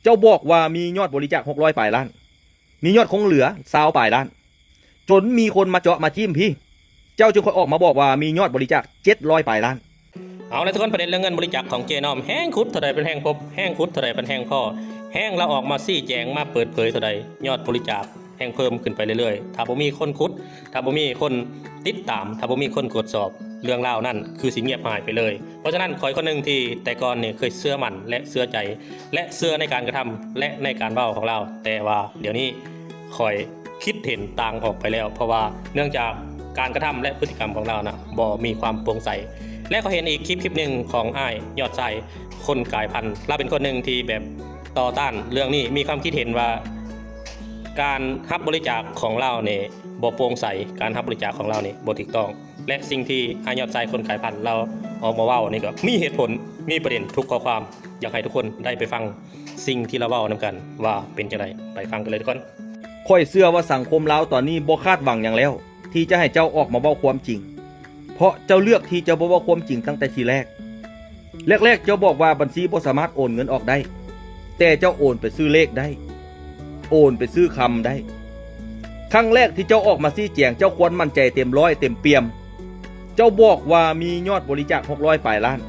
ເຈົ້າບອກວ່າມີຍອດບໍລິຈາກຫົກຮ້ອຍປາຍລ້ານ, ມີຍອດຄົງເຫຼືອຊາວປາຍລ້ານ, ຈົນມີຄົນມາເຈາະມາຈີ້ມພີ້, ເຈົ້າຈຶ່ງຄ່ອຍອອກມາບອກວ່າມີຍອດບໍລິຈາກເຈັດຮ້ອຍປາຍລ້ານ. ເອົາລະທຸກຄົນ, ປະເດັນເລື່ອງເງິນບໍລິຈາກຂອງເຈນ້ອມ ແຮ່ງຂຸດເທົ່າໃດເປັນແຮ່ງພົບ, ແຮ່ງຂຸດເທົ່າໃດເປັນແຮ່ງພໍ້, ແຮ່ງລາວອອກມາຊີ້ແຈງມາເປີດເຜີຍເທົ່າໃດ, ຍອດບໍລິຈາກແຮ່ງເພີ່ມຂຶ້ນໄປເລື້ອຍໆ. ຖ້າບໍ່ມີຄົນຂຸດ, ຖ້າບໍ່ມີຄົນຕິດຕາມ, ຖ້າບໍ່ມີຄົນກວດສອບ, ເລື່ອງລາວນັ້ນຄືຊິງຽບຫາຍໄປເລີຍ. ເພາະສະນັ້ນ ຂ້ອຍຄົນໜຶ່ງທີ່ແຕ່ກ່ອນນີ້ເຄີຍເຊື່ອໝັ້ນ ແລະ ເຊື່ອໃຈ ແລະ ເຊື່ອໃນການກະທຳ ແລະ ໃນການເວົ້າຂອງລາວ, ແຕ່ວ່າດຽວນີ້ຂ້ອຍຄິດເຫັນຕ່າງອອກໄປແລ້ວ, ເພາະວ່າເນື່ອງຈາກການກະທຳ ແລະ ພຶດຕິກຳຂອງລາວນະ ບໍ່ມີຄວາມໂປ່ງໃສ. ແລະ ຂ້ອຍເຫັນອີກຄລິບຄລິບໜຶ່ງຂອງອ້າຍຍອດຊາຍ ຄົນກາຍພັນ, ລາວເປັນຄົນໜຶ່ງທີ່ແບບຕໍ່ຕ້ານເລື່ອງນີ້, ມີຄວາມຄິດເຫັນວ່າການຮັບບໍລິຈາກຂອງລາວນີ້ບໍ່ໂປ່ງໃສ, ການຮັບບໍລິຈາກຂອງລາວນີ້ບໍ່ຖືກຕ້ອງ. ແລະ ສິ່ງທີ່ອ້າຍຍອດຊາຍຄົນກາຍພັນລາວອອກມາເວົ້ານີ້ກໍມີເຫດຜົນ, ມີປະເດັນທຸກຂໍ້ຄວາມ. ຢາກໃຫ້ທຸກຄົນໄດ້ໄປຟັງສິ່ງທີ່ລາວເວົ້ານຳກັນວ່າເປັນຈັ່ງໃດ. ໄປຟັງກັນເລີຍທຸກຄົນ. ຂ້ອຍເຊື່ອວ່າສັງຄົມລາວຕອນນີ້ບໍ່ຄາດຫວັງຫຍັງແລ້ວ ທີ່ຈະໃຫ້ເຈົ້າອອກມາເວົ້າຄວາມຈິງ, ເພາະເຈົ້າເລືອກທີ່ຈະບໍ່ເວົ້າຄວາມຈິງຕັ້ງແຕ່ທີແລກ. ແລກໆ ເຈົ້າບອກວ່າບັນຊີບໍ່ສາມາດໂອນເງິນອອກໄດ້, ແຕ່ເຈົ້າໂອນໄປຊື້ເລກໄດ້, ໂອນໄປຊື້ຄຳໄດ້. ຄັ້ງແລກທີ່ເຈົ້າອອກມາຊີ້ແຈງ, ເຈົ້າຄວນໝັ້ນໃຈເຕັມຮ້ອຍເຕັມປ່ຽມ. ເຈົ້າບອກວ່າມີຍອດບໍລິຈາກຫົກຮ້ອຍປາຍລ້ານ,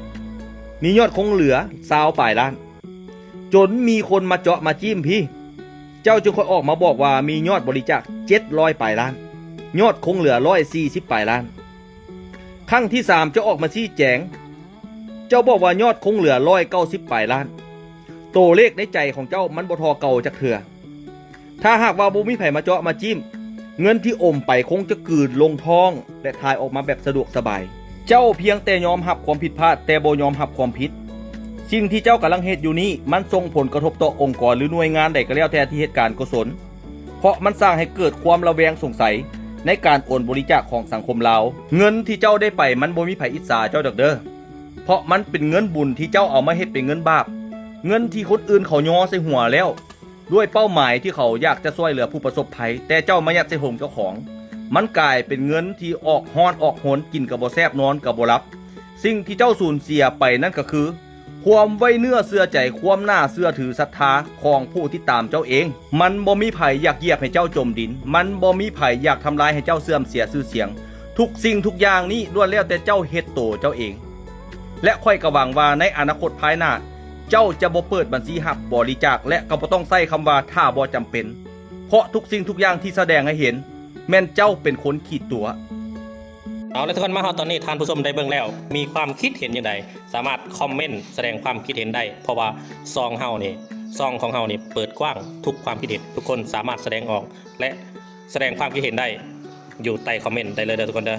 ມີຍອດຄົງເຫຼືອຊາວປາຍລ້ານ, ຈົນມີຄົນມາເຈາະມາຈີ້ມພີ້, ເຈົ້າຈຶ່ງຄ່ອຍອອກມາບອກວ່າມີຍອດບໍລິຈາກເຈັດຮ້ອຍປາຍລ້ານ, ຍອດຄົງເຫຼືອຮ້ອຍສີ່ສິບປາຍລ້ານ. ຄັ້ງທີສາມ ເຈົ້າອອກມາຊີ້ແຈງ, ເຈົ້າບອກວ່າຍອດຄົງເຫຼືອຮ້ອຍເກົ້າສິບປາຍລ້ານ. ໂຕເລກໃນໃຈຂອງເຈົ້າມັນບໍ່ທໍ່ເກົ່າຈັກເທື່ອ. ຖ້າຫາກວ່າບໍ່ມີໃຜມາເຈາະມາຈີ້ມ, ເງິນທີ່ອົມໄປຄົງຈະກືນລົງທ້ອງ ແລະ ຖ່າຍອອກມາແບບສະດວກສະບາຍ. ເຈົ້າພຽງແຕ່ຍອມຮັບຄວາມຜິດພາດ, ແຕ່ບໍ່ຍອມຮັບຄວາມຜິດ. ສິ່ງທີ່ເຈົ້າກຳລັງເຮັດຢູ່ນີ້ ມັນສົ່ງຜົນກະທົບຕໍ່ອົງກອນ ຫຼື ໜ່ວຍງານໃດກໍແລ້ວແຕ່ທີ່ເຮັດການກຸສົນ, ເພາະມັນສ້າງໃຫ້ເກີດຄວາມລະແວງສົງໄສໃນການໂອນບໍລິຈາກຂອງສັງຄົມລາວ. ເງິນທີ່ເຈົ້າໄດ້ໄປ ມັນບໍ່ມີໃຜອິດສາເຈົ້າດອກເດີ້, ເພາະມັນເປັນເງິນບຸນທີ່ເຈົ້າເອົາມາເຮັດເປັນເງິນບາບ, ເງິນທີ່ຄົນອື່ນເຂົາຍໍໃສ່ຫົວແລ້ວ ດ້ວຍເປົ້າໝາຍທີ່ເຂົາຢາກຈະຊ່ວຍເຫຼືອຜູ້ປະສົບໄພ, ແຕ່ເຈົ້າມາຍັດໃສ່ຖົງເຈົ້າຂອງ. ມັນກາຍເປັນເງິນທີ່ອອກຮ້ອນອອກຮົນ, ກິນກໍບໍ່ແຊບ, ນອນກໍບໍ່ຫຼັບ. ສິ່ງທີ່ເຈົ້າສູນເສຍໄປນັ້ນກໍຄື ຄວາມໄວ້ເນື້ອເຊື່ອໃຈ, ຄວາມໜ້າເຊື່ອຖືສັດທາຂອງຜູ້ຕິດຕາມເຈົ້າເອງ. ມັນບໍ່ມີໃຜຢາກຢຽບໃຫ້ເຈົ້າຈົມດິນ, ມັນບໍ່ມີໃຜຢາກທຳລາຍໃຫ້ເຈົ້າເສື່ອມເສຍຊື່ສຽງ. ທຸກສິ່ງທຸກຢ່າງນີ້ລ້ວນແລ້ວແຕ່ເຈົ້າເຮັດໂຕເຈົ້າເອງ. ແລະ ຂ້ອຍກໍຫວັງວ່າໃນອະນາຄົດພາຍໜ້າ ເຈົ້າຈະບໍ່ເປີດບັນຊີຮັບບໍລິຈາກ ແລະ ກໍບໍ່ຕ້ອງໃຊ້ຄຳວ່າຖ້າບໍ່ຈຳເປັນ, ເພາະທຸກສິ່ງທຸກຢ່າງທີ່ສະແດງໃຫ້ເຫັນ ແມ່ນເຈົ້າເປັນຄົນຂີ້ຕົວະ. ເອົາລະທຸກຄົນ, ມາຮອດຕອນນີ້ທ່ານຜູ້ຊົມໄດ້ເບິ່ງແລ້ວ ມີຄວາມຄິດເຫັນຈັ່ງໃດ? ສາມາດຄອມເມັນສະແດງຄວາມຄິດເຫັນໄດ້, ເພາະວ່າຊ່ອງເຮົານີ້ ຊ່ອງຂອງເຮົານີ້ເປີດກວ້າງທຸກຄວາມຄິດເຫັນ, ທຸກຄົນສາມາດສະແດງອອກ ແລະ ສະແດງຄວາມຄິດເຫັນໄດ້ຢູ່ໃຕ້ຄອມເມັນໄດ້ເລີຍເດີທຸກຄົນເດີ.